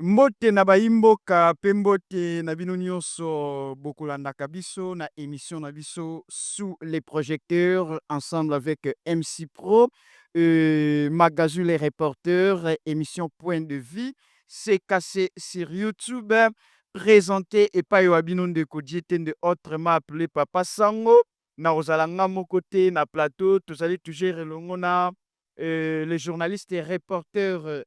Mbote na bayi mboka pe mbote na bino nionso bokolandaka biso na emission na biso sous les projecteurs ensemble avec MC Pro euh, Magazu les reporters emission point de vue CKC sur YouTube presente epai wa bino ndeko Dietende autrement appelé Papa Sango. Nakozala nga moko te na plateau, tozali toujours elongo na euh, le journaliste et reporter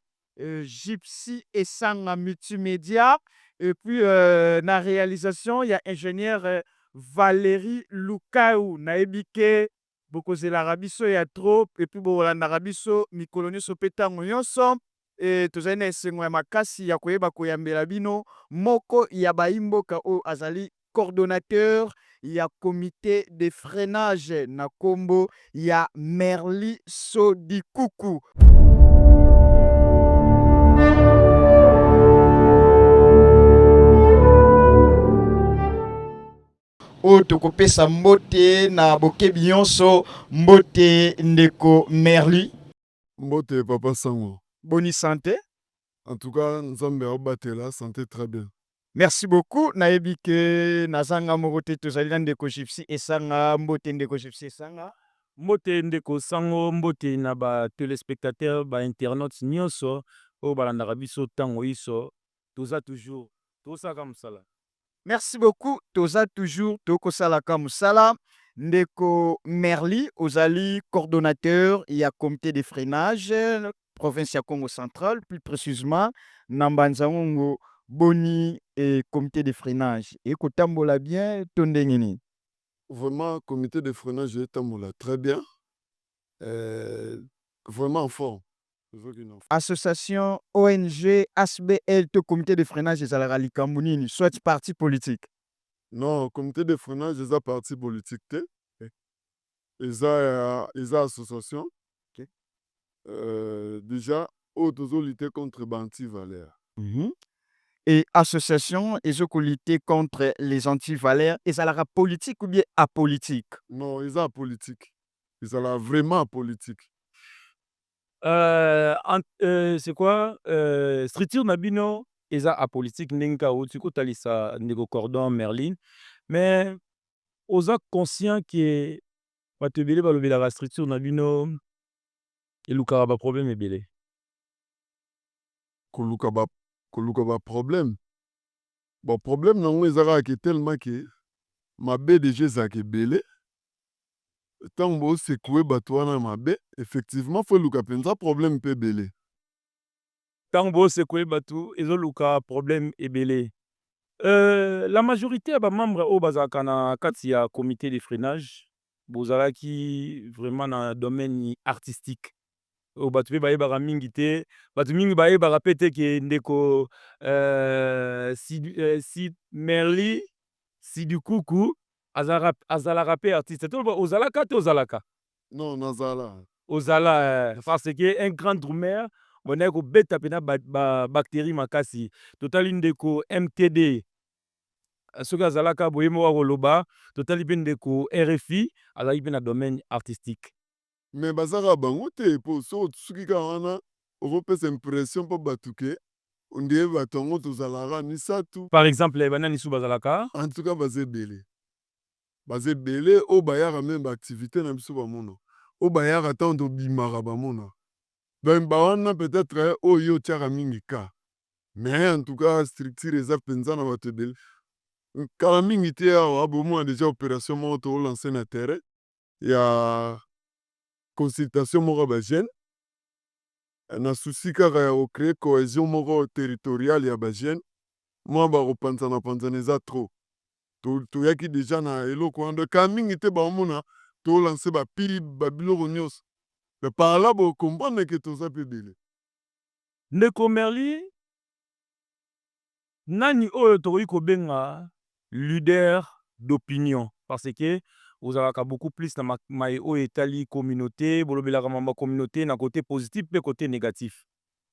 Gypsy Esanga Multimedia et puis na realisation ya ingenieur Valerie Lukau. Nayebi ke bokozelaka biso ya trop et puis bokolandaka biso mikolo nionso pe tango nionso. Et tozali na esengo ya makasi ya koyeba koyambela bino moko ya bayi mboka oyo azali coordonnateur ya comite de freinage na kombo ya Merly Sodikuku. Oyo tokopesa mbote na bokebi nyonso. Mbote ndeko Merly. Mbote papa Sango. Boni sante? En tout cas Nzambe aobatela sante très bien. Merci beaucoup nayebi que naza nga moko te tozali na ndeko Gypsy Esanga mbote ndeko Gypsy Esanga. Mbote ndeko Sango, mbote na ba telespectateurs, ba internautes nionso oyo balandaka biso tango inso, toza toujours tosalaka mosala. Merci beaucoup toza toujours tokosalaka mosala ndeko Merly ozali coordonnateur ya comite de freinage province ya Kongo central plus precisement na Mbanza Ngungu boni comite de freinage ekotambola bien to ndenge nini? Vraiment comite de freinage etambola très bien vraiment en forme. Association, ONG, asbl to comite de freinage ezalaka likambo nini? Soit parti politique? Non, comite de freinage eza parti politique te. Eza eza association. Okay. Dejà oyo tozo lutter contre ba anti-valeurs. Et association ezo ko lutter contre les anti-valeurs ezalaka politique ou bien apolitique? Non, eza apolitique. Ezalaka vraiment apolitique. C'est quoi structure na bino eza apolitique ndenge kaka owuti kotalisa ndeko Cordon Merlin, mais oza conscient que bato ebele balobelaka structure na bino elukaka ba problème ebele? Koluka ba koluka ba problème? Bon problème nango eza kaka ke tellement ke mabe dejà ezalaka ebele, Tango bo secouer batu wana ya mabe, effectivement faut eluka penza problème pe ebele. Tango bo secouer batu ezo luka problème ebele. La majorite ya ba membres oyo bazalaka na kati ya comite de freinage bozalaki vraiment na domaine artistique oyo batu pe bayebaka mingi te, batu mingi bayebaka pe te ke ndeko Merly Sidikuku Azalaka pe artiste toloba ozalaka to ozalaka? Non nazala. Ozala eh, parce que un grand drummer obandaki kobeta pena ba bacterie makasi. Totali ndeko MTD soki azalaka boye moko akoloba, totali pe ndeko RFI azalaki pe na domaine artistique. Mais baza kaka bango te po soki osuki kaka wana okopesa impression pa batu ke on dirait batu yango tozalaka kaka misatu. Par exemple ba nani lisusu bazalaka? En tout cas baza ebele, baza ebele oyo bayaka meme ba activites na biso bamona, oyo bayaka tango tobimaka bamona. Donc ba wana peut etre oyo yo otiaka mingi cas mais en tout cas structure eza penza na batu ebele. Kala mingi te awa bomona dejà operation moko tozo lancer na terrain ya consultation moko ya ba jeunes na souci kaka ya ko creer cohesion moko territoriale ya ba jeunes mwa ba kopanzana panzana eza trop toyaki dejà na eloko wana donc kala mingi te baomona to lancer ba pub ba biloko nionso mais par là bo comprendre que toza pe ebele. Ndeko Merly, Nani oyo tokoki kobenga leader d'opinion? Parce que ozalaka beaucoup plus na maye oyo etali communaute, bolobelaka mambo ya communaute na cote positif pe cote negatif.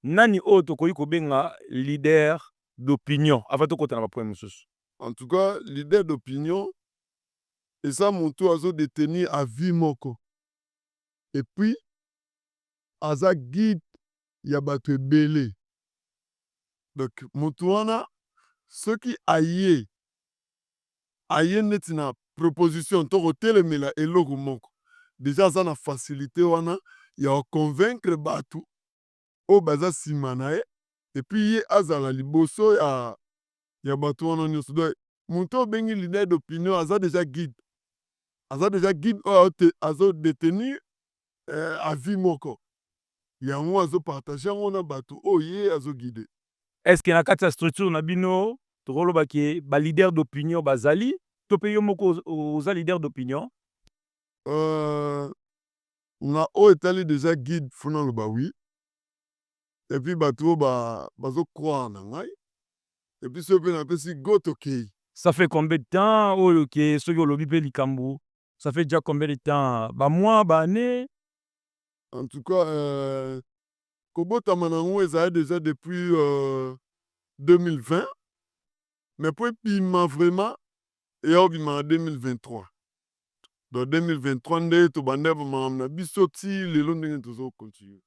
Nani oyo tokoki kobenga leader d'opinion avant tokota na ba points mosusu? En tout cas leader d'opinion eza mutu oyo azo detenir avis moko et puis aza guide ya batu ebele. Donc moto wana, soki aye neti na proposition to kotelemela eloko moko, déjà aza na facilité wana ya koconvaincre bato oyo baza nsima na ye, et puis ye azala liboso ya bato wana nyonso. Donc moto oyo obengi leader d'opinion aza déjà guide, aza déjà guide oyo azodétenir avis moko, yango azopartage yango na bato oyo ye azoguide. Est ce que na kati ya structure na bino, tokoloba ke baleader d'opinion bazali, to mpe yo moko oza leader d'opinion? Na oyo etali déjà guide, faut naloba oui. Et puis bato oyo bazocroire na ngai, et puis soki mpe napesi go, tokei. Ça fait combien de temps oyo ke soki olobi mpe likambo? Ça fait déjà combien de temps, bamois, baannée? En tout cas, kobotama nango ezali déjà depuis 2020, mais po ebima vraiment, eya kobima na 2023. Donc 2023 nde tobanda makambo na biso ti lelo ndenge tozocontinue.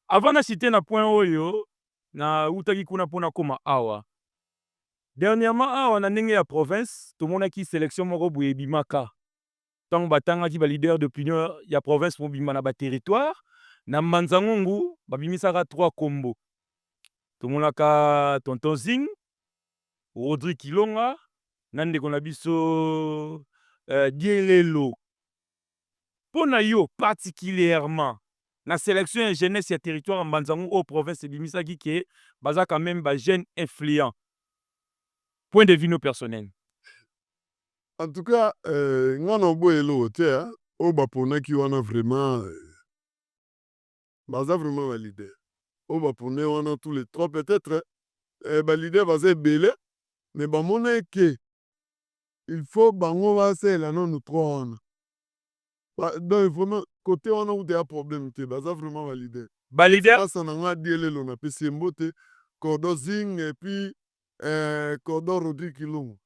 Avant na cite na point oyo nautaki kuna mpona koma awa, dernièrement awa na ndenge ya province, tomonaki sélection moko boye ebimaka ntango batangaki baleader d'opinion ya province mobimba na baterritoire. Na Mbanza Ngungu babimisaka trois kombo. Tomonaka tonton Zing, Rodri Kilonga na ndeko na biso Dielelo. Mpo na yo particulièrement, na sélection ya jeunesse ya territoire ya Mbanza Ngungu oyo province ebimisaki ke baza quand même bajeune influent, point de vue no personnel? En tout cas, nga na oboya eloko te. Oyo baponaki wana, vraiment baza vraiment baleader oyo bapone wana, tous les trois. Peut-être baleader baza ebele, mais bamona eke il faut bango basalela nanu trois wana. Donc vraiment, côté wana kuta ya problème te, baza vraiment baleader. Baleader. Asa na nga Dielelo, napesi ye mbote, Cordon Zing et puis Cordon Rodrigue Kilongo,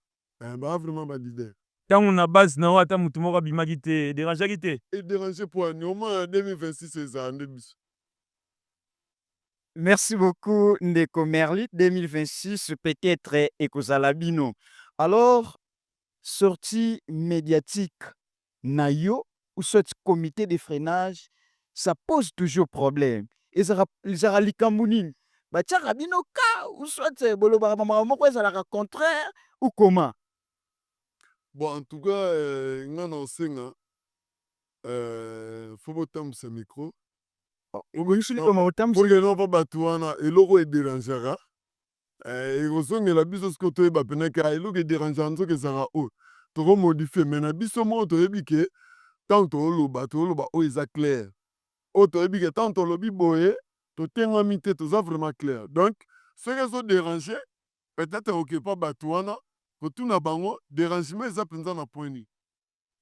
baza vraiment baleader. Ntango na base na yo ata motu moko abimaki te, edérangeaki te? Edérange po ani? Omona, na 2026 ezala nde biso. Merci beaucoup, ndeko Merli. 2026, peut-être ekozala bino. Alors, sortie médiatique na yo ou soit comité de freinage, ça pose toujours problème. Ezalaka likambo nini? Batiaka bino ka ou soit bolobaka makambo moko ezalaka contraire ou comment? Bon, en tout cas, nga na osenga, faut botambwisa micro. Obongisi likoma otambwisa. Mpo no mpo bato wana, eloko edérangeaka, ekozongela biso. Sikoyo toyeba pena ke eloko edérangeaka, nzoka ezalaka oyo tokomodifie. Mais na biso moko toyebi ke ntango tooloba, tooloba oyo eza clair, oyo toyebi ke ntango tolobi boye, totengami te, toza vraiment clair. Donc soki ezodérange, peut-être okepa bato wana kotuna bango dérangement eza mpenza na point nini.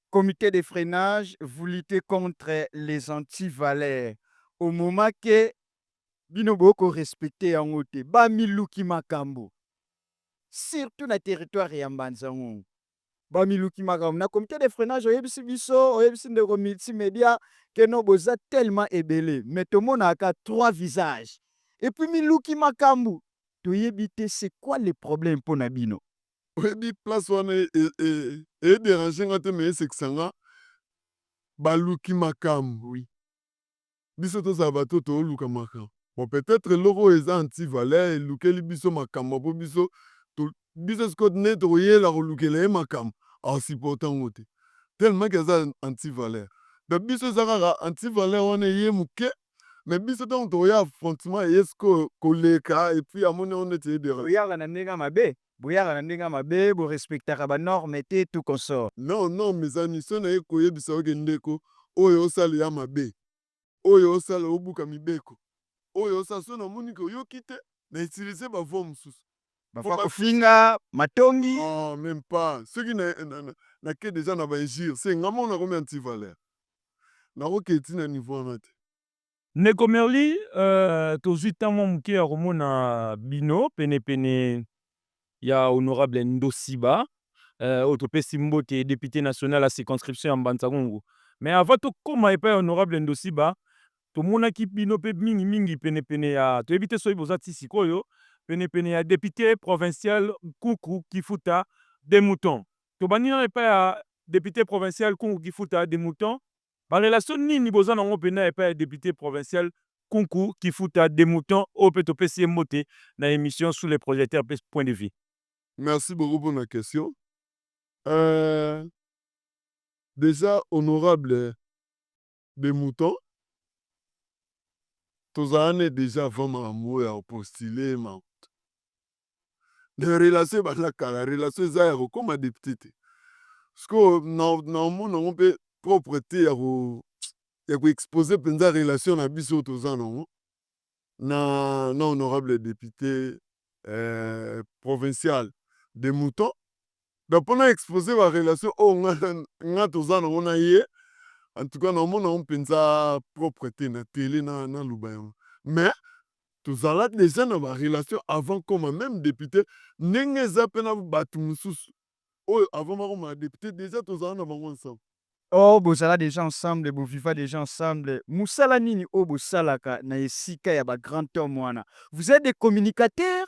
Comité de freinage, vous luttez contre les antivaleurs. Au moment que bino boko respecter yango te, bamiluki makambo. Surtout na territoire ya Mbanza Ngungu. Bamiluki makambo. Na comité de freinage, oyebisi biso, oyebisi ndeko multimédia que no boza tellement ebele. Mais tomonaka trois visages. Et puis miluki makambo. Toyebi te c'est quoi le problème pona bino? Oyebi, place wana edérange nga te, mais esekisa nga. Baluki makambo. Biso tozala bato tooluka makambo. Bon, peut-être eloko oyo eza antivaleur elukeli biso makambo, mpo biso sikoyo nde tokoyela kolukela ye makambo, asupporte yango te, tellement ke aza antivaleur. Donc biso eza kaka antivaleur wana eye moke, mais biso ntango tokoya, affrontement eye sikoyo koleka, et puis amoni yango neti edérange. Boyaka na ndenge mabe, boyaka na ndenge mabe, borespectaka banorme te, tout consort. Non, norme eza nini? So naye koyebisa oke ndeko oyo osala ya mabe, oyo osala obuka mibeko, oyo osala, so namoni ke oyoki te, na utilize bavoie mosusu. Bavoie kofinga, matongi. Oh, même pas. Soki nake déjà na bainjure, se nga moko nakomi antivaleur, nakoke ti na niveau wana te. Ndeko Merli, tozwi ntango mwa moke ya komona bino penepene ya honorable Ndosiba, oyo topesi mbote, député national ya circonscription ya Mbanza Ngungu. Mais avant tokóma epai ya honorable Ndosiba, tomonaki bino mpe mingimingi penepene ya, toyebi te soki boza ti sikoyo. Penepene ya député provincial Nkunku Kifuta de Mouton. Tobandi nano epai ya député provincial Nkunku Kifuta de Mouton. Barelation nini boza nango mpena epai ya député provincial Nkunku Kifuta de Mouton, oyo mpe topesi ye mbote na émission Sous les projecteurs mpe Point de vue? Merci beaucoup pour la question. Déjà, honorable de Mouton, tozala ne déjà avant makambo oyo ya kopostule. Ma na relation ebanda kala, relation eza ya kokóma député te. Sikoyo naomona yango mpe propre te ya koexpose mpenza relation na biso oyo toza nango na honorable député provincial de Mouton. Donc mpona expose barelation oyo nga toza nango na ye, en tout cas naomona yango mpenza propre te na télé naloba yango. Mais tozala déjà na barelation avant koma même député, ndenge eza mpe na bato mosusu oyo avant bakoma député, déjà tozala na bango ensemble. Oh, bozala déjà ensemble, boviva déjà ensemble. Mosala nini oyo bosalaka na esika ya bagrand homme wana? Vous êtes des communicateurs,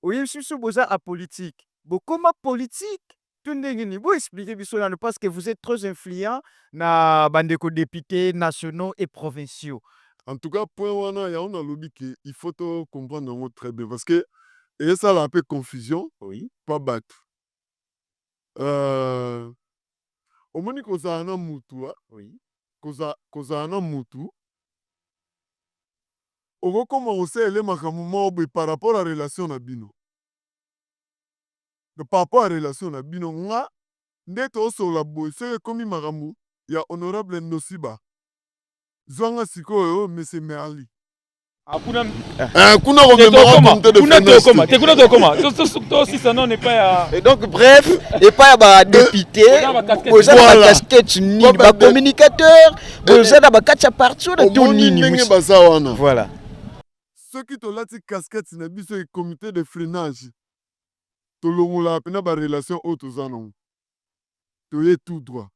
oyebisi biso boza apolitique. Bokoma politique to ndenge nini? Boexplike biso nano, parce que vous êtes trop influent na bandeko députés nationaux et provinciaux. En tout cas, point wana yango nalobi ke il faut to comprendre yango très bien, parce que ezosala mpe confusion. Pa bato, omoni, kozala na mutu, kozala na mutu, okokoma kosalela makambo moko boye par rapport à relation na bino. Par rapport à relation na bino, nga nde tozosolola boye, soki ekomi makambo ya honorable Nosiba, zwanga sikoyo monsieur Merli. Kuna. Kuna komemaka. Kuna tokoma te, kuna tokoma tosisa nano epai ya Et donc, bref, epai ya badéputé, boza na bacasquette nini? Bacommunicateur, boza na bakati ya parti oyo to omoni nini? Ndenge baza wana. Voilà. Soki tolati casquette na biso ya comité de freinage, tolongolaka mpena barelation oyo toza nango, toye tout droit.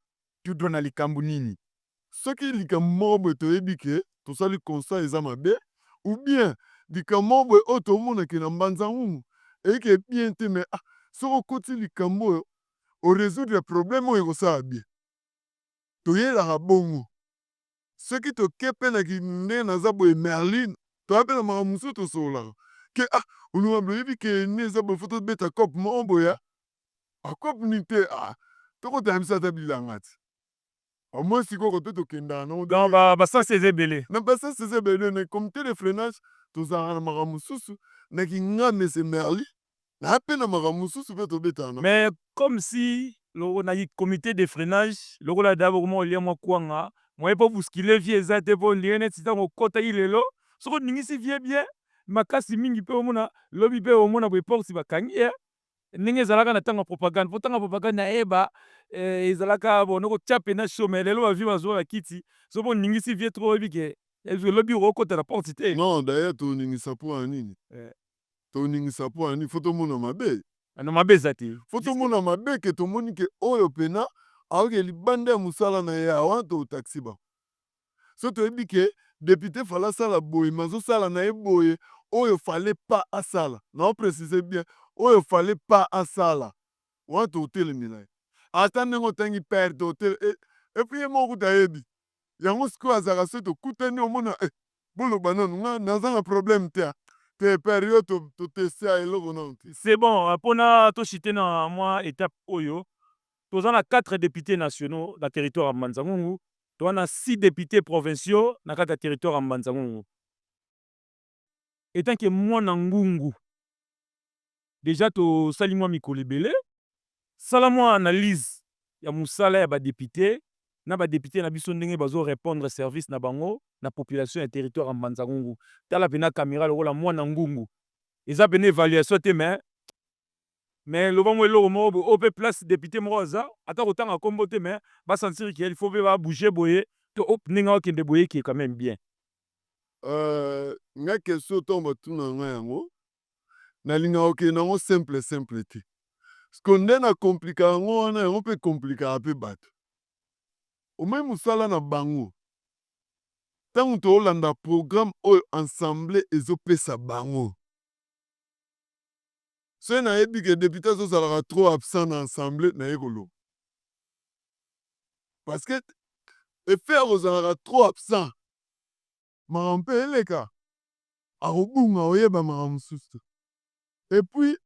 Tout droit na likambo nini? Soki likambo moko boye toyebi ke tosali constat eza mabe, ou bien likambo moko boye oyo tomonake na mbanza ngungu eyeke bien te, mais ah, soki okoti likambo oyo, orésoudre problème oyo, ekosala bien. Toyelaka bongo. Soki toke mpe na ndenge naza boye, Merline, toya mpe na makambo mosusu tosololaka ke ah, honorable, oyebi ke nde eza boye, faut tobeta cope moko boye, akope nini te, ah, tokotala biso ata bilanga ti au moins sikoyo kote tokendaka nango. Donc basasi eza ebele. Na basasi eza ebele. Na comité de freinage tozalaka na makambo mosusu, na kinga monsieur Merli naa mpe na makambo mosusu mpe tobetaka na Mais comme si na comité de freinage, lokola da bokoma kolia mwa kwanga moye mpo bousculer vie eza te, mpo ndenge neti ntango okɔtaki lelo, soki oningisi vie bien makasi mingi mpe omona lobi mpe omona boye porte bakangi ye, ndenge ezalaka na ntango ya propagande. Mpo ntango ya propagande nayeba ezalaka bon kotia mpena chaud, mais lelo bavie bazwa bakiti, soki oningisi vie trop, oyebi ke lobi okokɔta na porte te. Non, d'ailleurs toningisa mpo ya nini? Toningisa mpo ya nini? Faut tomona mabe. Na mabe eza te. Faut tomona mabe ke tomoni ke oyo mpena aoke libanda ya mosala na ye awa, totaxi bango. So toyebi ke député fallait asala boye, mais azosala na ye boye, oyo fallait pas asala, na précise bien, oyo fallait pas asala wana, totelemela ye. Ata ndenge otangi père, totele et puis ye moko kuta ayebi yango. Sikoyo azalaka, soki tokutani, omona boloba nanu, nga naza na problème te te, père, yo toteste ya eloko nanu te. C'est bon. Mpona toshite na mwa étape oyo, toza na 4 députés nationaux na territoire ya Mbanza-Ngungu, toza na 6 députés provinciaux na kati ya territoire ya Mbanza-Ngungu. Etant que mwana ngungu, déjà tosali mwa mikolo ebele, sala mwa analyse ya mosala ya badéputé na badéputé na biso, ndenge bazorépondre service na bango na population ya territoire ya Mbanza-Ngungu. Tala mpena caméra lokola mwana ngungu, eza pene évaluation te, mais loba mwa eloko moko boye oyo mpe place député moko aza, ata kotanga nkombo te, mais basentir ke il faut mpe babouge boye to ndenge akokende boye, eke quand même bien. Nga question ntango batuna ngai yango, nalingaka kokende yango simple simple te, parce que nde na komplika yango wana, yango mpe komplikaka mpe bato. Omoi mosala na bango, ntango toolanda programme oyo assemblée ezopesa bango. Soki nayebi ke député azozalaka trop absent na assemblée, naye koloba, parce que effet ya kozalaka trop absent, makambo mpe eleka, akobunga, oyeba makambo mosusu te. Et puis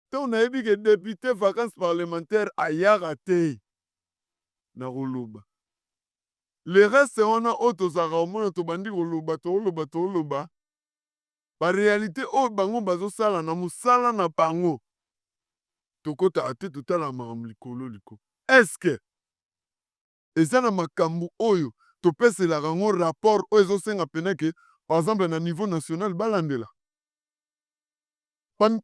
ntango nayebi ke député vacance parlementaire ayaka te, na koloba. Le reste wana oyo tozalaka komona, tobandi koloba, toloba, toloba baréalité oyo bango bazosala na mosala na bango. Tokɔtaka te, totala makambo likolo likolo. Est-ce eza na makambo oyo topeselaka yango rapport oyo ezosenga pene ke, par exemple, na niveau national balandela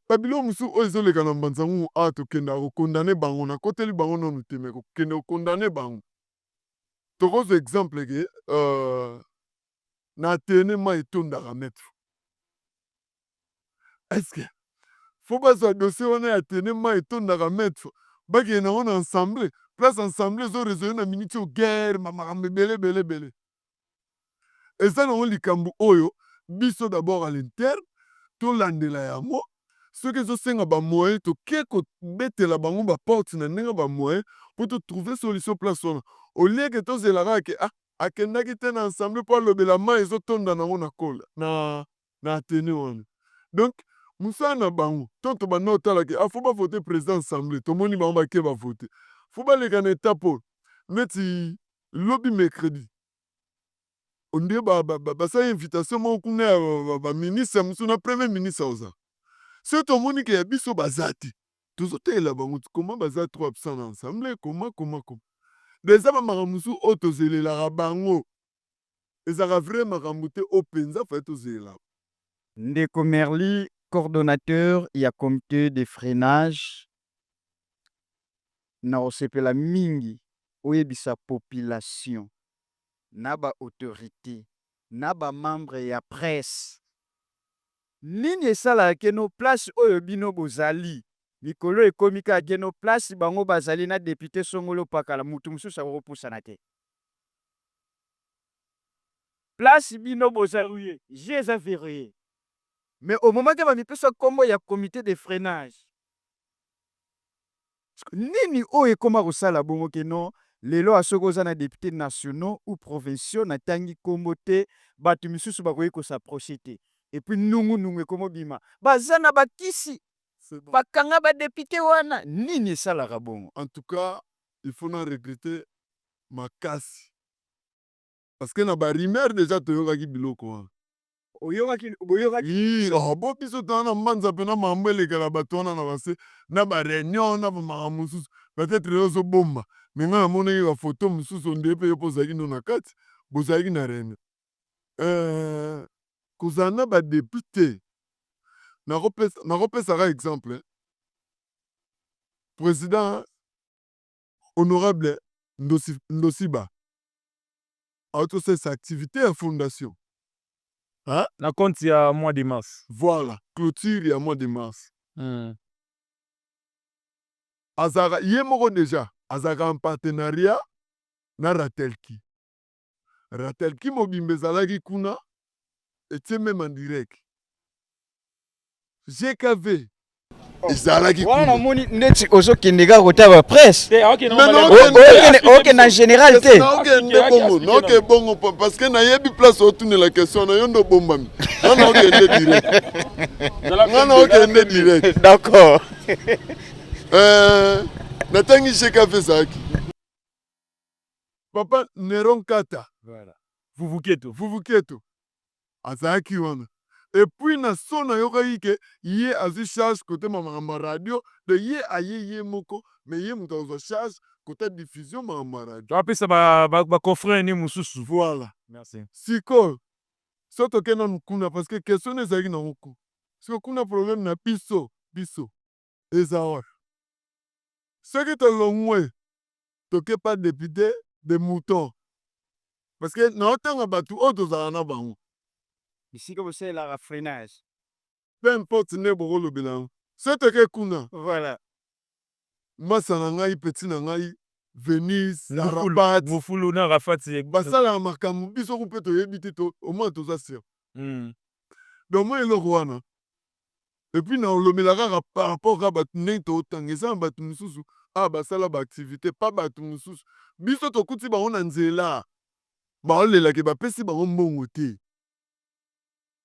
babiloko mosusu oyo ezoleka na Mbanza-Ngungu awa? Tokendaka kocondamner bango, nakoteli bango nanu te, me kokende kocondamner bango. Tokozwa exemple ke na Athénée mai etondaka maître. Est-ce faut bazwa dossier wana ya Athénée mai etondaka maître, bakende nango na assemblée, place assemblée ezoraisonner na miniti oyo guerre, makambo ebele ebele ebele? Eza nango likambo oyo biso d'abord à l'interne tolandela yango. Soki ezosenga bamoyen, toke kobetela bango baporte na ndenge bamoyen mpo totrouver solution place wana, au lieu ke tozela kaka ke ah, akendaki te na assemblée mpo alobela mai ezotonda nango na kola na Athénée wana. Donc mosala na bango to tobanda kotala ke ah, faut bavote président assemblée, tomoni bango bake bavote, faut baleka na étape oyo. Neti lobi mercredi, ondie basali invitation moko kuna ya baministre mosusu na premier ministre oza. Soki tomoni ke ya biso baza te, tozotelela bango comment baza trop absent na assemblée, comment, comment, comment. Donc eza bamakambo mosusu oyo tozelelaka bango, ezalaka vrai makambo te oyo mpenza fallait tozelela. Ndeko Merli, coordonnateur ya comité de freinage, na kosepela mingi oyebisa population na baautorité na bamembre ya presse nini esalaka keno place oyo bino bozali. Mikolo ekomi kaka keno place bango bazali na député songolo pakala, mutu mosusu akokopusana te. Place bino bozali je eza verrouillé, mais au moment ke bamipesa nkombo ya comité de freinage, nini oyo ekóma kosala bongo keno lelo soki oza na député nationaux ou provinciaux, natangi nkombo te, bato misusu bakoki kos'approcher te? Et puis nungunungu ekóma obima, baza na bakisi, bakanga badéputé wana. Nini esalaka bongo? En tout cas, il faut na regretter makasi, parce que na barumeur déjà toyokaki biloko wana. Oyokaki, boyokaki? Oh, bo biso toza na Mbanza mpena, makambo elekela bato wana na base na baréunion na bamakambo mosusu. Peut-être yo ozobomba, me ngai namonaki bafoto mosusu ondeye mpe yo mpo ozalaki no na kati, bozalaki na réunion. Kozala na badéputé, nakopesaka exemple, président honorable Ndosiba autosalisa activité ya fondation. Hein? Na compte ya mois de mars. Voilà, clôture ya mois de mars. Azalaka ye moko déjà, azalaka en partenariat na Ratelki. Ratelki mobimba ezalaki kuna, etie même en direct. GKV ezalaki. Wana namoni ndeti ozokende kaka kotala bapresse, okende en général te. Naokende bongo, naoke bongo parce que nayebi place otunela question na yo nde obombami. Nga naokende direct, nga naokende direct. D'accord. Natangi GKV, ezalaki papa Neron Kata. Voilà. Vuvuketo. Vuvuketo azalaki wana. Et puis na so nayokaki ke ye azwi charge kote makambo ya radio de ye aye ye moko, mais ye moto azwa charge kote diffusion makambo ya radio. Apesa baconfrère ni mosusu. Voilà. Merci. Sikoyo so tokende nanu kuna, parce que question ezalaki nango kuna. Sikoyo kuna problème na biso, biso eza wapi? Soki tolongwe, toke pa député de Mouton, parce que naotanga bato oyo tozala na bango. Bisika bosalelaka freinage. Peu importe nde bokolobela yango, soki toke kuna. Voilà. Masa na ngai, petit na ngai Venise, Arafat. Mufulu na Arafat. Basalaka makambo biso ku mpe toyebi te, au moins toza sur. Donc moi eloko wana Et puis naolobela kaka par rapport kaka bato ndenge tootanga, eza na bato mosusu awa basala baactivité pa bato mosusu, biso tokuti bango na nzela, baolelake bapesi bango mbongo te.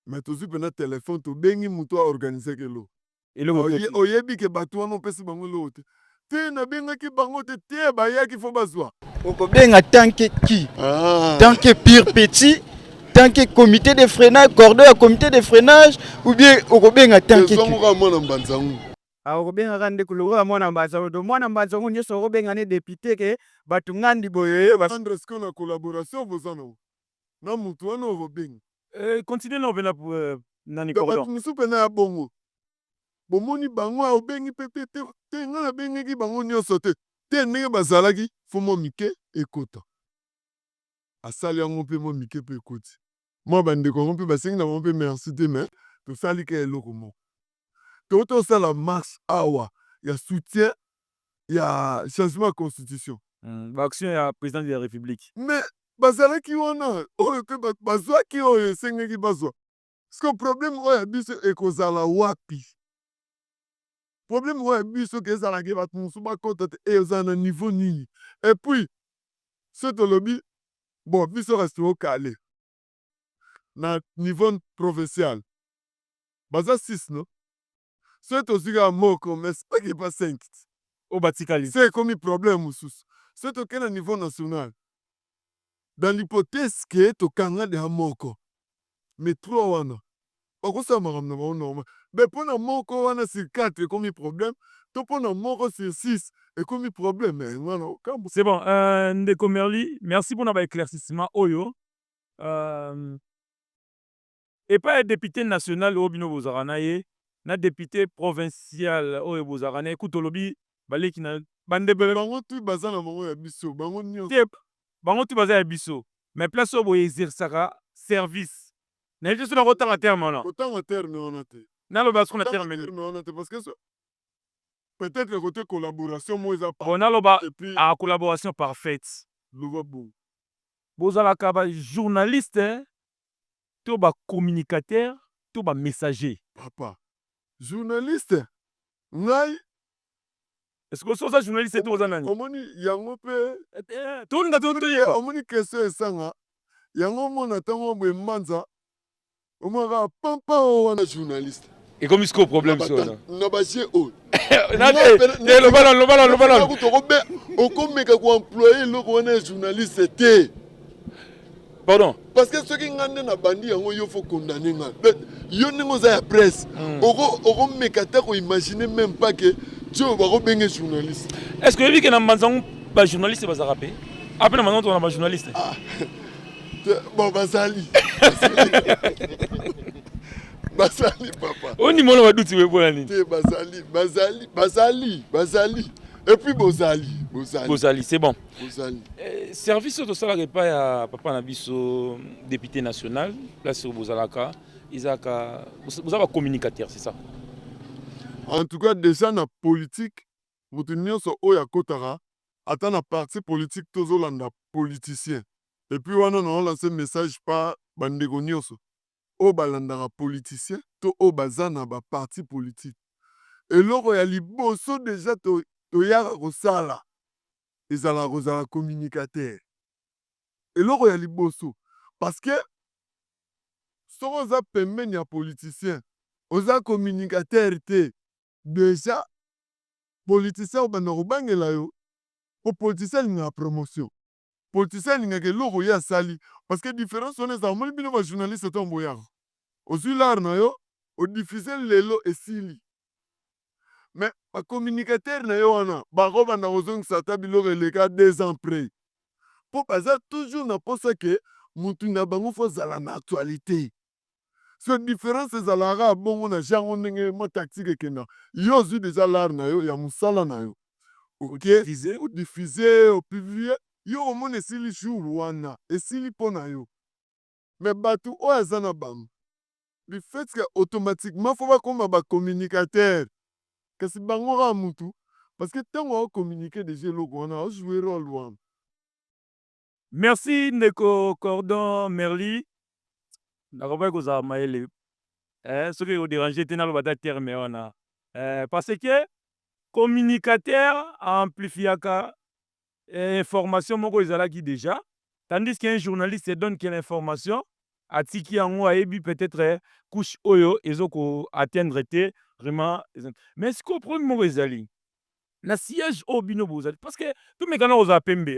Mais tozwi mpena telefone, tobengi moto aorganisaki eloko. Eloko. Oyebi ke bato wana opesi bango eloko te. Te, nabengaki bango te. Te, bayaki, fo bazwa. Okobenga tant que qui? Ah. Tant que pire petit, tant que comité de freinage, cordon ya comité de freinage, ou bien okobenga tant que qui? Ezongo kaka mwana mbanzangu. Ah, okobengaka ndeko lokola mwana mbanzango. Do mwana mbanzango nyonso okobenga ne député ke bato ngandi boye. Andre, sikoyo na collaboration boza nango na motu wana, okobenga. Continue na mpena nani? Donc, bato cordon. Mosusu mpena ya bongo, bomoni bango, obengi mpe te. Te te, ngai nabengaki bango nyonso te. Te, ndenge bazalaki, fo mwa mike ekota, asali yango mpe mwa mike mpe ekoti. Mwa bandeko yango mpe basengi na bango mpe merci te. Mais tosali ka eloko moko, to tosala marche awa ya soutien ya changement ya constitution. Baaction ya président de la République. Mais bazalaki wana, oyo mpe bato bazwaki oyo esengaki bazwa. Parce que problème oyo ya biso ekozala wapi? Problème oyo ya biso ke ezalaki bato mosusu bakɔta te, ezala na niveau nini? Et puis so tolobi bon, biso kasi tookale na niveau provincial, baza 6, no? Soki tozwi kaka moko, mais soki pa 5 oyo batikali, se ekomi problème mosusu. Soki tokei na niveau national, dans l'hypothèse ke tokanga deya moko, mais trois wana bakosala makambo na bango normal, mais mpo na moko wana sur 4 ekomi problème, to mpo na moko sur 6 ekomi problème. Mais wana okambo. C'est bon, ndeko Merli, merci mpona baéclaircissement oyo. Epai ya député national oyo bino bozalaka na ye, na député provincial oyo bozalaka na ye, kutu olobi baleki na bandeko. Bango tu baza na bango ya biso, bango nyonso. Te, bango tu baza ya biso, mais place oyo boexerçaka service, nayebi te so nakotanga terme wana. Kotanga terme wana te. Naloba siko na Kotanga terme nini? Terme wana te, parce que peut-être côté collaboration mo eza. Bon, naloba Et puis a collaboration parfaite. Loba bongo. Bozalaka bajournaliste to bacommunicateur to bamessager? Papa journaliste, ngai. Est ce que so oza journaliste to oza nani? Omoni yango mpe. Tolinga toyeba. Omoni question esanga yango, omona ntango boye mbanza, omona kaka pampa oyo wana journaliste. Ekomi sikoyo problème so wana. Na baje oyo. Loba nanu, loba nanu, loba nanu. Okomeka koemployer eloko wana ya journaliste te. Pardon. Parce que soki nga nde nabandi yango, yo fo condamner nga. Yo ndenge oza ya presse, okomeka te koimaginer même pas ke ti oyo bakobenge journaliste. Est ce que oyebi ke na mbanzango bajournaliste bazalaka mpe ape na mbanzango tona bajournaliste? Bon, bazali, bazali, papa. Ondima wana baduti boye mpona nini? Te, bazali, bazali, bazali, bazali. Et puis bozali, bozali. Bozali, c'est bon. Bozali. Service oyo tosalaka epai ya papa na biso député national, place oyo bozalaka, ezalaka boza bacommunicateur, c'est ça? En tout cas, déjà na politique, moto nyonso oyo akotaka ata na parti politique, tozolanda politicien. Et puis wana naolance message pa bandeko nyonso oyo balandaka politicien to oyo baza na baparti politique: eloko ya liboso déjà toyaka kosala ezalaka kozala communicateur. Eloko ya liboso, parce que soki oza pembeni ya politicien, oza communicateur te, déjà politicien obanda kobangela yo, po politicien alingaka promotion, politicien alingaka eloko ye asali. Parce que différence wana ezala, omoni bino bajournaliste, ntango boyaka, ozwi lare na yo, odiffuser lelo, esili. Mais bacommunicateur na yo wana bakobanda kozongisa ata biloko eleka 2 ans près, mpo baza toujours na mposa ke mutu na bango fo azala na actualité. So différence ezalaka kaka bongo na jango ndenge mwa tactique ekendaka. Yo ozwi déjà lare na yo ya mosala na yo, oke odiffuser, opublier, yo omona esili jour wana, esili mpo na yo. Mais bato oyo aza na bango, du fait que automatiquement fo bakóma bacommunicateur, kasi bango kaka mutu, parce que ntango aocommuniquer déjà eloko wana, aojouer rôle wana. Merci, ndeko Cordon Merli. Nakobaki kozala mayele. Soki ekoderange te, naloba ata terme wana, parce que communicateur amplifiaka information moko ezalaki déjà, tandis qu'un journaliste donne que l'information, atiki yango, ayebi peut-être couche oyo ezoko atteindre te vraiment. Mais sikoyo problème moko ezali na siège oyo bino bozali, parce que tomekana kozala pembe,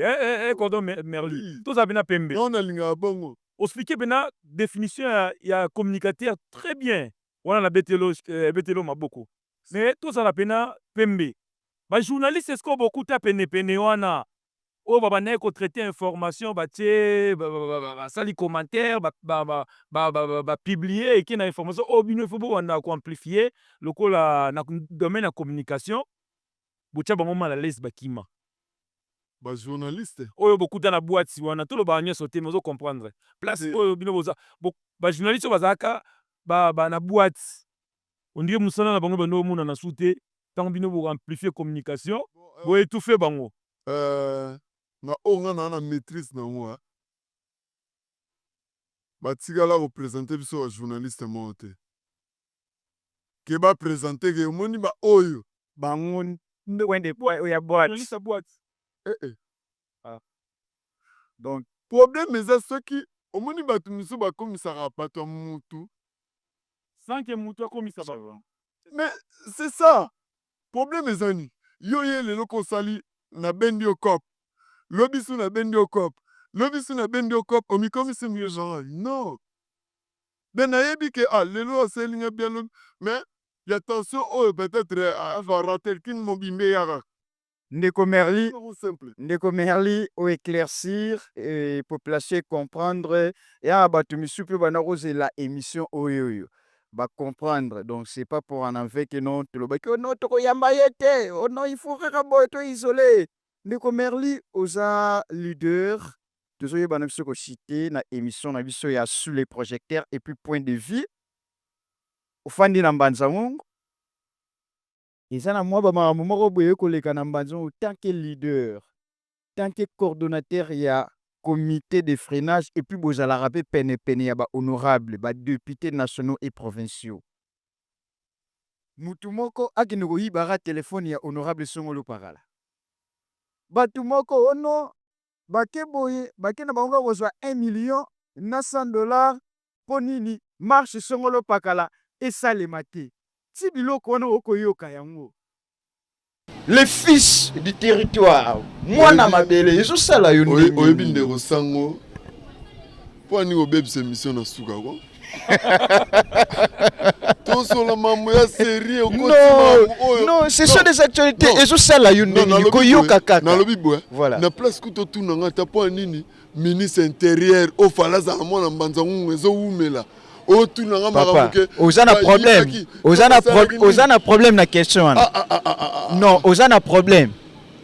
cordon Merli, tozala mpena pembe. Non, nalingaka bongo. Oexpliquer mpena définition ya communicateur très bien wana, na betelo betelo maboko, mais tozala mpena pembe. Bajournaliste sikoyo bokuta penepene wana oyo babandaki kotraiter information, batie, basali commentaire, bapublier, eke na information oyo bino ifo bobanda koamplifier lokola na domaine ya communication, botia bango mal à l'aise, bakima. Bajournaliste? Oyo bokuta na boîte wana, tolobaka nyonso te, mais ozo comprendre place oyo bino boza. Bajournaliste oyo bazalaka na boîte, ondire mosala na bango bando omonana su te ntango bino boamplifier communication, boétouffe bango. Na oyo nga na maîtrise nango, batikala koprésenter biso bajournaliste moko te ke baprésenter ke omoni baoyo. Bango nde wende oyo ya boîte. Journaliste ya boîte. Eh, eh. Ah. Donc problème eza soki omoni bato misusu bakomisaka bato ya mutu sans ke mutu akomisa bango. Mais c'est ça, problème eza nini? Yo ye lelo ko osali, nabendi yo cope, lobi su nabendi yo cope, lobi su nabendi yo cope, omikomisi genre non. Mais nayebi ke ah, lelo asali nga bien lobi, mais ya tension oyo peut-être arater kini mobimba eyaka. Ndeko Merli. Simple. Ndeko Merli, oéclaircir et population comprendre, ya bato misusu mpe banda kozela émission oyo bacomprendre. Donc c'est pas pour en enlever que non, tolobaki: oh non, tokoyamba ye te, oh non, il faut kaka boye to isolé. Ndeko Merli, oza leader, tozoyeba na biso kociter na émission na biso ya Sous les projecteurs et puis Point de vue. Ofandi na Mbanza Ngungu, eza na mwa bamakambo moko boye ekoleka na Mbanza Ngungu. Tant que leader, tant que coordonnateur ya comité de freinage, et puis bozalaka mpe penepene ya bahonorable, badéputés nationaux et provinciaux, mutu moko akende koyibaka telefone ya honorable Songolo Pakala, bato moko ono bake boye, bake na bango kaka kozwa 1 million na 100 $ mpo nini marche Songolo Pakala esalema te. Ti biloko wana okoyoka yango, le fils du territoire, mwana mabele, ezosala yo ndenge Oyebi, nini? Ndeko sango, mpo ani kobebisa émission na suka ko tosola mambo ya série. Non, non, ce sont des actualités. Ezosala yo ndenge nini koyoka kaka? Nalobi boye. Voilà. Na place kuta otunanga ata mpo ya nini ministre intérieur ofala azala mwana Mbanza Ngungu, ezowumela otunanga Papa, makambo ke oza na problème, oza na problème na question wana. Ah, ah, ah, Non, oza na problème.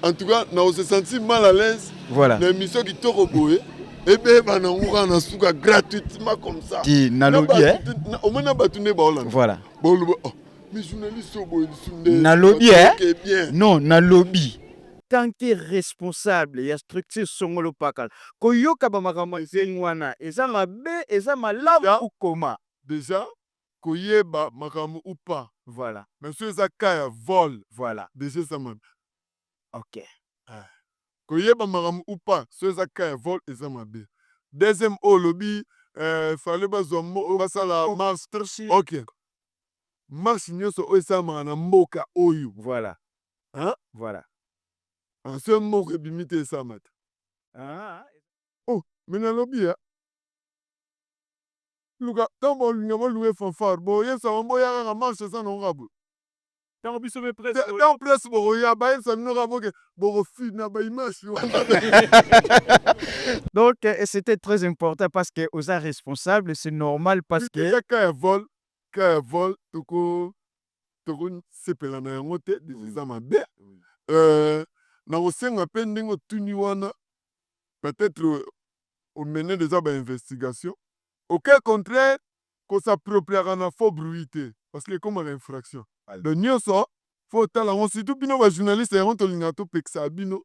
En tout cas, na ose sentir mal à l'aise. Voilà. Na émission kitoko boye, ebeba nango kaka na suka gratuitement comme ça. Ti nalobi, eh? Omoni na bato nde baolanda. Voilà. Baoloba: oh, mais journaliste oyo boye lisu nde. Nalobi, eh? Bato bien. Non, nalobi, tant que responsable ya structure Songolo Pakala, koyoka bamakambo ndenge wana eza mabe, eza malamu Ya. Koma? Déjà, koyeba makambo ou pas, mais so eza cas ya vol, déjà eza mabe. Koyeba makambo ou pas, so eza cas ya vol, eza mabe. Deuxième, oyo olobi, fale bazwa basala marche. Ok, marche nyonso oyo esalamaka na mboka oyo, Hein? Voilà. So moko ebimi te, esalama te. Ah. Oh, mais nalobi ya luka ntango bolinga boluka fanfare, boyebisa boya kaka marche, eza nango kaka boye. Ntango biso mpe presse. Ntango presse bokoya, bayebisa bino kaka boke, bokofina baimage wana. Donc c'était très important parce que oza responsable, c'est normal parce que Eza cas ya vol. Cas ya vol, tokosepela na yango te, déjà eza mabe. Na kosenga mpe ndenge otuni wana, peut-être omene déjà bainvestigation. Au cas contraire, kos'appropriaka na faux bruit te, parce que ekomaka infraction. Donc nyonso faut otala yango, surtout bino bajournaliste, yango tolingaka topekisaka bino,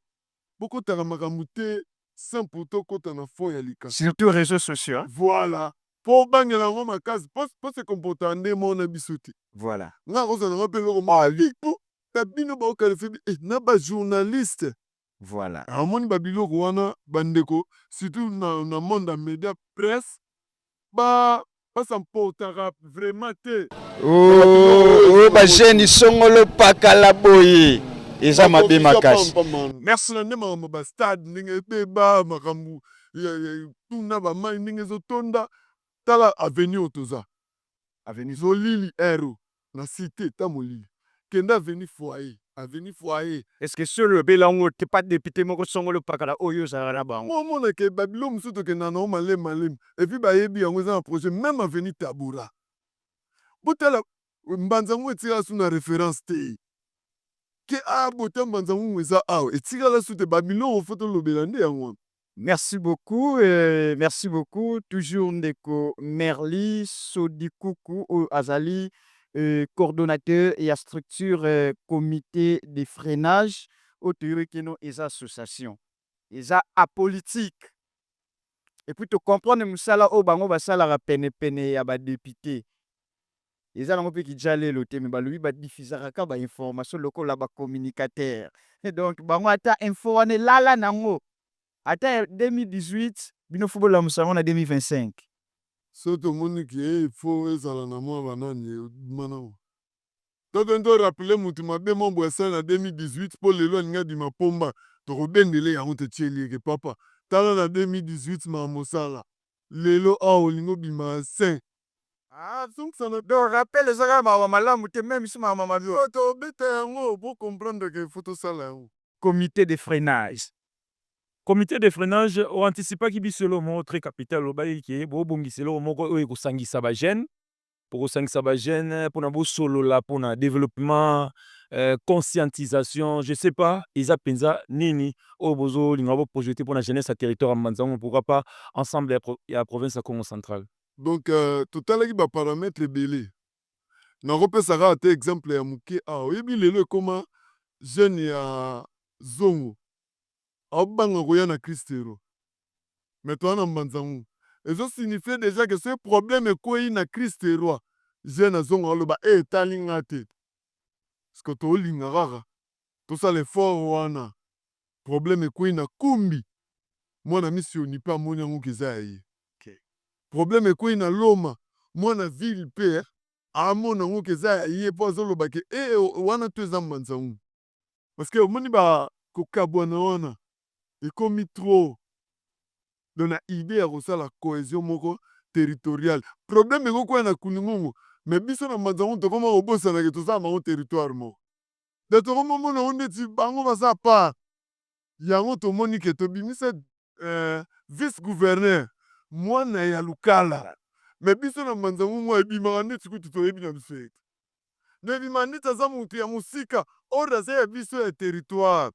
bokotaka makambo te sans pour tokota na fond ya likambo. Surtout réseaux sociaux, hein? Voilà. Mpo obangela yango makasi, mpo se comportaka nde moko na biso te. Nga kozala nango mpe eloko moko na bino baoqualifier na bajournaliste. Amoni babiloko wana, bandeko, surtout na monde ya média, presse, basamportaka vraiment te. Oyo bajeunes songolo pakala boye eza mabe makasi. Merci. Na nde makambo bastade ndenge ebeba, makambo tuna bamai ndenge ezotonda. Tala avenue oyo toza. Avenue. Molili ero na cité ta molili. Kende avenue Foyer, avenue Foyer. Est ce que solo obela yango te, pa député moko songolo pakala oyo ozalaka na bango? Omona ke babilo mosusu tokenda nango malemi malemi, et puis bayebi yango eza na projet. Même avenue Tabora, botala Mbanza ngo etikala su na référence te ke a bota Mbanza ngungu eza awa, etikala su te. Babiloko faut tolobela nde yango wana. Merci beaucoup, merci beaucoup. Toujours ndeko Merli Sodikuku oyo azali coordonnateur ya structure comité de freinage oyo toyoki keno eza association, eza apolitique. Et puis tocomprendre mosala oyo bango basalaka penepene ya badéputé eza nango mpe kidja lelo te, me balobi badiffusaka kaka bainformation lokola bacommunicateur. Donc bango ata info wana elala nango ata ya 2018, bino faut bolamusa yango na 2025. So tomoni ke il faut ezala na mwa banani mana to mpe torappeler mutu mabe mo boye asali na 2018, mpo lelo alingi abima pomba, tokobendele yango, totieli eke: "Papa, tala na 2018 makambo mosala, lelo awa olingi obima saint." Ah, zongisa. Donc rappel eza kaka makambo malamu te, même si makambo mabe. Tobeta yango po comprendre ke faut tosala yango. Comité de freinage. Comité de freinage, oanticipaki biso eloko moko très capital. Olobaki ke bobongisa eloko moko oyo ekosangisa bajeune, po kosangisa bajeune mpona bosolola mpona développement, conscientisation, je sais pas eza mpenza nini oyo bozolinga boprojeter mpona jeunesse ya territoire ya Mbanza-Ngungu, pourquoi pas ensemble ya province ya Congo Central. Donc totalaki baparamètre ebele. Nakopesa kaka te exemple ya moke awa. Oyebi lelo ekóma jeune ya Zongo aobanga koya na Christ Roi, mais toza na Mbanza-Ngungu. Ezosignifie déjà ke soki problème ekwei na Christ Roi, jeune azongo aloba e etali nga te, parce que tolinga kaka tosala effort wana. Problème ekwei na Kumbi, mwana misioni mpe amoni yango ke eza ya ye. Problème ekwei na Loma, mwana ville mpe amona yango ke eza ya ye, mpo azoloba ke e wana to eza Mbanza-Ngungu, parce que omoni bakokabwana wana ekomi trop. Donc na idée ya kosala cohésion moko territoriale, problème ekokwea na Kulungungu, mais biso na Mbanza-Ngungu tokoma kobosana ke tozala bango territoire moko. Donc tokomomona yango ndeti bango baza part yango. Tomoni ke tobimisa vice gouverneur mwana ya Lukala, mais biso na Mbanza-Ngungu ebimaka ndeti kutu toyebi na biso ete donc ebimaka ndeti aza motu ya mosika, or aza ya biso ya territoire.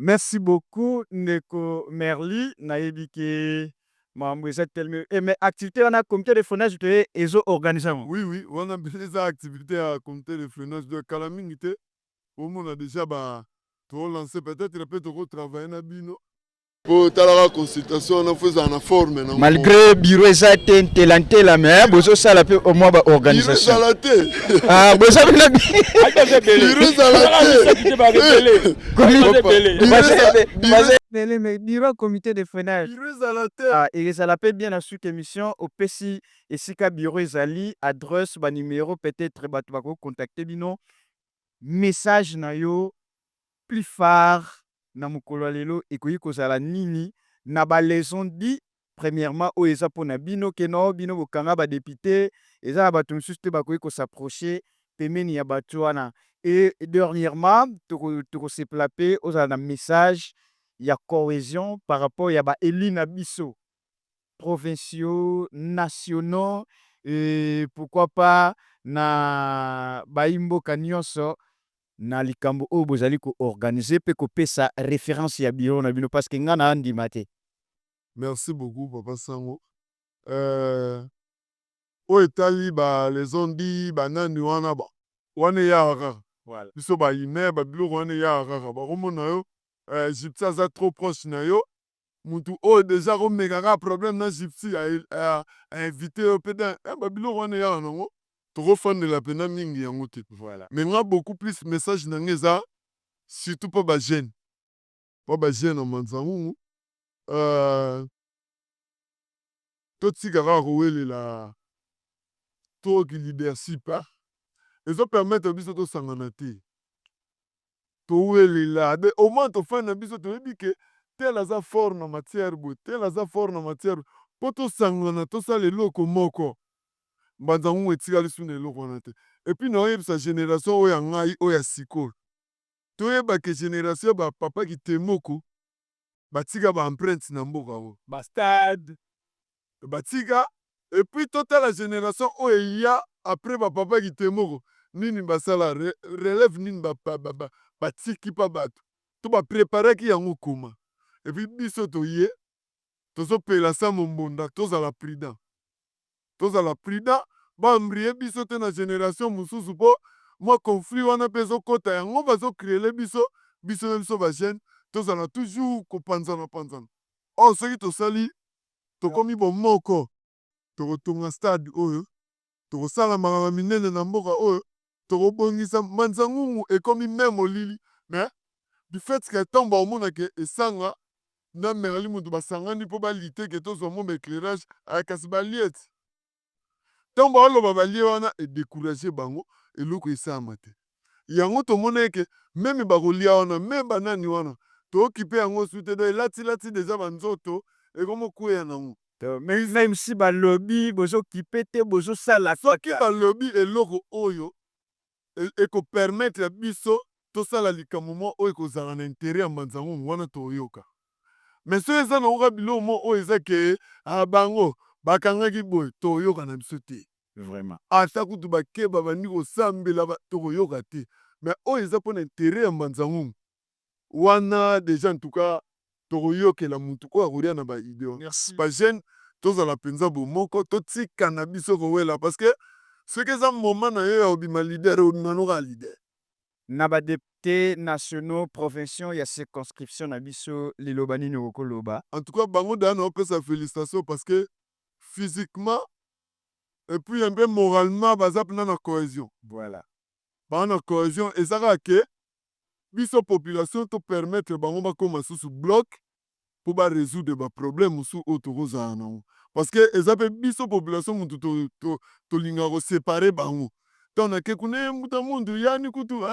Merci beaucoup, ndeko Merli. Nayebi ke makambo eza teleme, mais activité wana, comité de freinage toye ezo-organiser yango. Oui, wana mbele eza activité ya comité de freinage. Donc kala mingi te omona déjà ba tolancer, peut-être mpe tokotravailler na bino po talaka consultation wana, faut ezala na forme nango. Malgré bureau eza te ntela ntela, mais bozosala mpe au moins bureau baorganisation. Ezala te. Ah, boza mpena. Bureau ezala te. Ebele, mais bureau comité de freinage. Bureau ezala te. Ah, ezala mpe bien na suite émission opesi esika bureau ezali, adresse, banuméro, peut-être bato bakocontacter bino. Message na yo plus phare na mokolo ya lelo ekoki kozala nini na baleçon di? Premièrement, oyo eza mpona bino keno bino bokanga badéputé, eza na bato mosusu te bakoki kos'approcher pembeni ya bato wana. Et dernièrement, tokosepela mpe ozala na message ya cohésion par rapport ya baéli na biso provinciaux, nationaux et pourquoi pas na bayimboka nyonso na likambo oyo bozali koorganiser mpe kopesa référence ya bureau na bino, parce que nga na andima te. Merci beaucoup, papa Sango. Oyo etali baleçon di banani wana, ba wana eyaka kaka. Biso bahumain, babiloko wana eyaka kaka, bakomona yo gypsy aza trop proche na yo. Mutu oyo deja akomeka kaka problème na gypsy, ainvite yo mpe babiloko wana eyaka nango, tokofandela mpena mingi yango te. Mais nga, beaucoup plus message na nga eza surtout mpo bajeune, mpo bajeune ya Mbanza-Ngungu, totika kaka kowelela toki leadership. Ezopermettre biso tosangana te, towelela au moins tofandi na biso, toyebi ke tel aza fort na matière boye, tel aza fort na matière, mpo tosangana, tosala eloko moko. Mbanza-Ngungu etikali su na eloko wana te. Et puis naoyebisa génération oyo ya ngai, oyo ya sikoyo, toyeba ke génération ya bapapa Kitemoko batika baempreinte na mboka oyo. Bastade. Batika. Et puis totala génération oyo eya après bapapa Kitemoko, nini basala, relève nini batiki mpa bato to bapreparaki yango koma. Et puis biso toye, tozopela sa mombonda, tozala prudent, tozala prudent, baembrouiller biso te na génération mosusu, mpo mwa conflit wana mpe ezokɔta yango, bazocréer biso, biso na biso bajeune, tozala toujours kopanzana panzana. Or soki tosali, tokomi bomoko, tokotonga stade oyo, tokosala makambo minene na mboka oyo, tokobongisa Mbanza-Ngungu. Ekomi même molili, mais du fait ke ntango baomona ke esanga na Merli, moto basangani mpo balite ke tozwa mwa baéclairage, kasi balie ti ntango baoloba balie wana, edécourage bango, eloko esalama te. Yango tomona eke même bakolia wana, même banani wana, tookipe yango su te. Donc elatilati deja banzoto, ekomi nango. Mais même si balobi, bozokipe te, bozosala. Soki balobi eloko oyo ekopermettre biso tosala likambo moko oyo ekozala na intérêt ya Mbanza-Ngungu wana, toyoka. Mais soki eza nango kaka biloko moko oyo eza ke bango bakangaki boye, toyoka na biso te. Ata kutu bakeba, bandi kosambela, tokoyoka te. Mais oyo eza mpona intérêt ya Mbanza-Ngungu wana, déjà en tout cas tokoyokela mutu oyo akolia na baidée wana. Bajeune, tozala mpenza bomoko, totika na biso kowela, parce que soki eza moment na yo ya obima leader, obima no kaka leader. Na badéputés nationaux, provinciaux ya circonscription na biso, liloba nini okoloba? En tout cas bango daya na opesa félicitation, parce que physiquement et puis un peu moralement baza mpena na cohésion. Baza na cohésion. Eza kaka ke biso population topermettre bango bakóma susu bloc mpo barésoudre baproblème mosusu oyo tokozala nango, parce que eza mpe biso population motu tolingaka koséparer bango. Ntango nake kuna, ye muta mundu yani kutu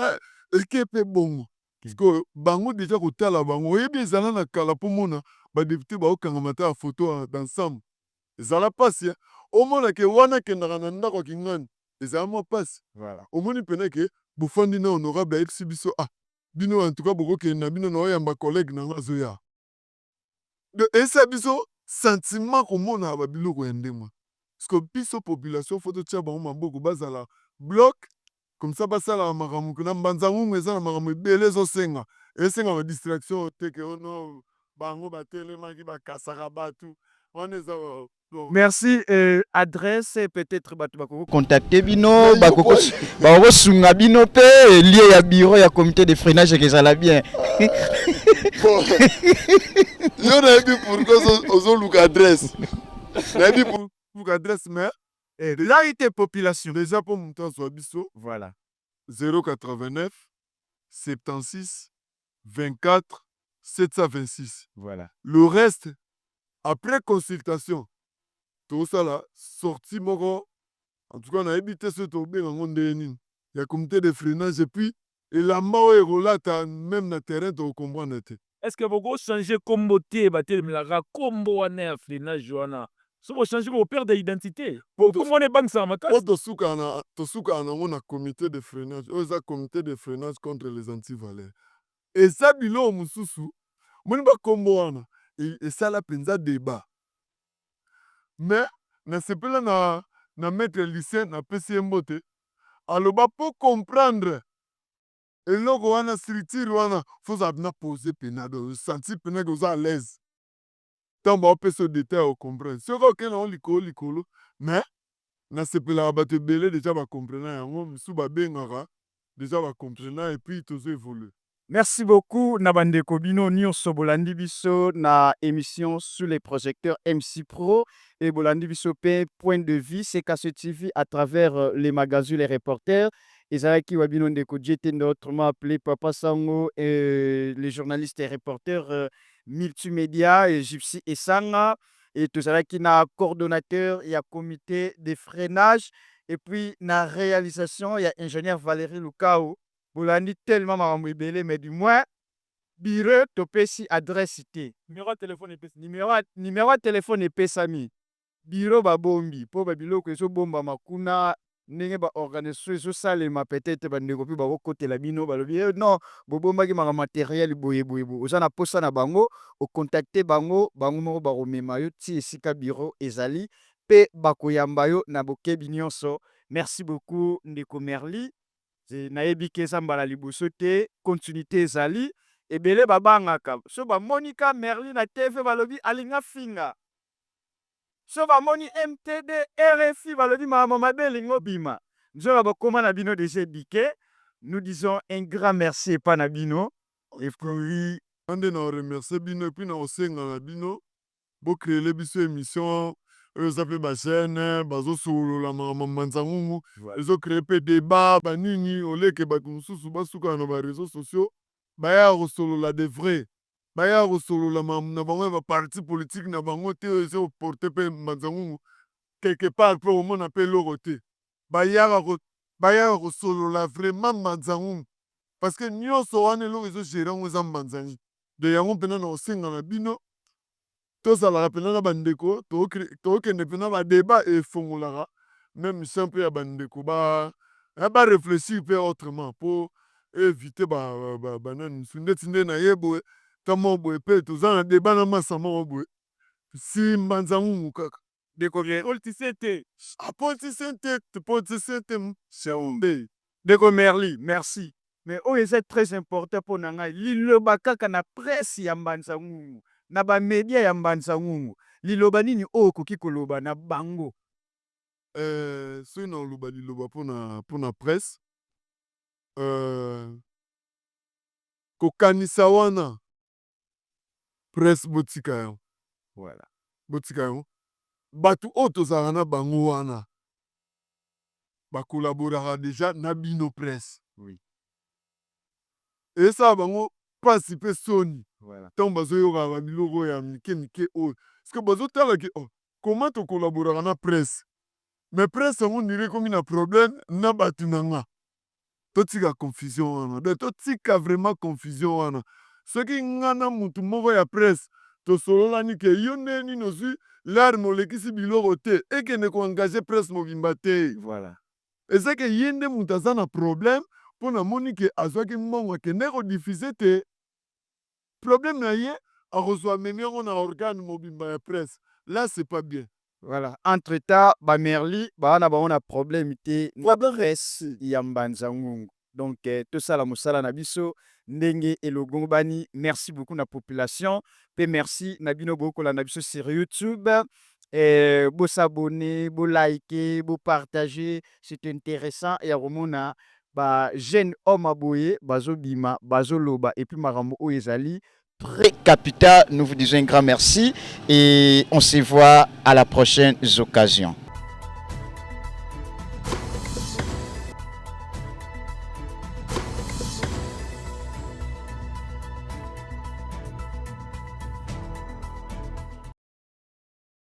eke mpe bongo. Sikoyo bango deja kotala bango, oyebi, ezala na kala mpo mona badéputés baokangama ta ya photo d'ensemble, ezala mpasi. Omona ke wana akendaka na ndako ya kingani, ezala mwa mpasi. Omoni mpena ke bofandi na honorable, ayebisi biso: "Ah, bino en tout cas bokokende na bino, na oyamba collègue na nga azoya." Donc eyesa biso sentiment komona babiloko ya ndenge wana, parce que biso population faut totia bango maboko, bazala bloc comme ça, basalaka makambo na Mbanza-Ngungu. Eza na makambo ebele ezosenga, esenga badistraction te ke ono bango batelemaki, bakasaka bato wana, eza. Merci. Adresse peut-être, bato bakoko contacter bino, bakokosunga bino mpe lieu ya bureau ya comité de freinage, ekezala bien. Yo nayebi pourquoi ozoluka adresse, nayebi luka adresse, mais Là ete population. Déjà mpo moto azwa biso, 089 76 24 726. Le reste, après consultation, tozosala sortie moko. En tout cas nayebi te soki tobenga yango ndenge nini, ya comité de freinage, et puis elamba oyo ekolata même na terrain, tokocomprendre te. Est ce que bokochange kombo te? Batelemelaka kombo wana ya freinage wana, so bochange, boperdre identité, kombo wana ebangisaka makasi. Po tosukaka nango na comité de freinage oyo eza comité de freinage contre les antivaleurs. Eza biloko mosusu, moni bakombo wana esala mpenza débat. Mais nasepela na maître Lucien, napesi ye mbote, aloba mpo comprendre eloko wana, structure wana, faut ozala mpena posé, mpena do osentir mpena ke oza à l'aise ntango baopesa yo détail ya kocomprendre. Soki okende yango likolo likolo, mais nasepelaka, bato ebele deja bacomprena yango, misusu babengaka, deja bacomprena, et puis tozo évolue. Merci beaucoup na bandeko bino nyonso bolandi biso na émission Sous les projecteurs MC Pro et bolandi biso pe Point de vue CKC TV à travers les magazines, les reporters. Ezalaki wa bino ndeko Jetende, autrement appelé Papa Sango, et les journalistes et reporters multimédia et Gypsy Esanga, et tozalaki na coordonnateur ya comité de freinage, et puis na réalisation ya ingénieur Valérie Lukau. Bolandi tellement makambo ebele, mais du moins bureau topesi adresse te. Numéro ya telefone epesi. Numéro ya telefone epesami, bureau babombi mpo babiloko ezobombama kuna, ndenge baorganisation ezosalema. Peut-être bandeko mpe bakokotela bino, balobi: "Eh, non, bobombaki maka matériel boye boye boye." Oza na posa na bango, ocontacter bango, bango moko bakomema yo ti esika bureau ezali mpe bakoyamba yo na bokebi nyonso. Merci beaucoup, ndeko Merli. Nayebi ke eza mbala liboso te, continuité ezali. Ebele babangaka so bamoni ka Merli na TV, balobi alinga finga. So bamoni MTD RFI, balobi makambo mabe elingi obima. Nzoka bakóma na bino déjà éduqué. Nous disons un grand merci epa na bino et puis Nga nde na remercie bino, et puis na kosenga na bino bocréer biso émission oyo eza mpe bachaîne bazosolola makambo Mbanza-Ngungu, ezocréer mpe débat banini oleke bato mosusu basukaka na baréseaux sociaux. Bayaka kosolola de vrai, bayaka kosolola makambo na bango ya baparti politique na bango te, oyo eza koporter mpe Mbanza-Ngungu quelque part mpe komona mpe eloko te. Bayaka kosolola vraiment Mbanza-Ngungu, parce que nyonso wana eloko ezogérer yango eza Mbanza-Ngungu. De yango mpena na kosenga na bino, tozalaka mpena na bandeko, tokende mpena badébat efongolaka même champ mpe ya bandeko baréfléchir mpe autrement mpo éviter banani mosusu ndeti nde na ye boye. Ta moko boye mpe toza na débat na masa moko boye si Mbanza-Ngungu kaka. Ndeko Politicien te. Politicien te, politicien te. Te, ndeko Merli, merci. Mais oyo eza très important mpo na ngai, liloba kaka na presse ya Mbanza-Ngungu, na bamédia ya Mbanza-Ngungu, liloba nini oyo okoki koloba na bango? Soki na koloba liloba mpona presse, kokanisa wana presse, botika yango. Botika yango. Bato oyo tozalaka na bango wana bakolaboraka déjà na bino presse. Esala bango mpasi mpe soni ntango bazoyokaka babiloko oyo ya mike mike oyo, parce que bazotala ke oh, comment tokolaboraka na presse, mais presse yango ndire ekomi na problème na bato na nga. Totika confusion wana. Donc totika vraiment confusion wana. Soki nga na mutu moko ya presse tosololani ke yo nde nini ozwi larme, olekisi biloko te, ekende koengager presse mobimba te. Eza ke ye nde moto aza na problème mpo namoni ke azwaki mbongo, akende kodiffuser te. Problème na ye akozwa, amemi yango na organe mobimba ya presse. Là, c'est pas bien. Voilà. Entre temps, bamerli baa na bango na problème te na presse ya Mbanza-Ngungu. Donc tosala mosala na biso ndenge elongo bani. Merci beaucoup na population mpe merci na bino bokolanda biso sur YouTube. Bosabonner, bolike, bopartager. C'est intéressant ya komona ba jeune homme aboye bazobima, bazoloba, et puis makambo oyo ezali très capital. Nous vous disons un grand merci et on se voit à la prochaine occasion.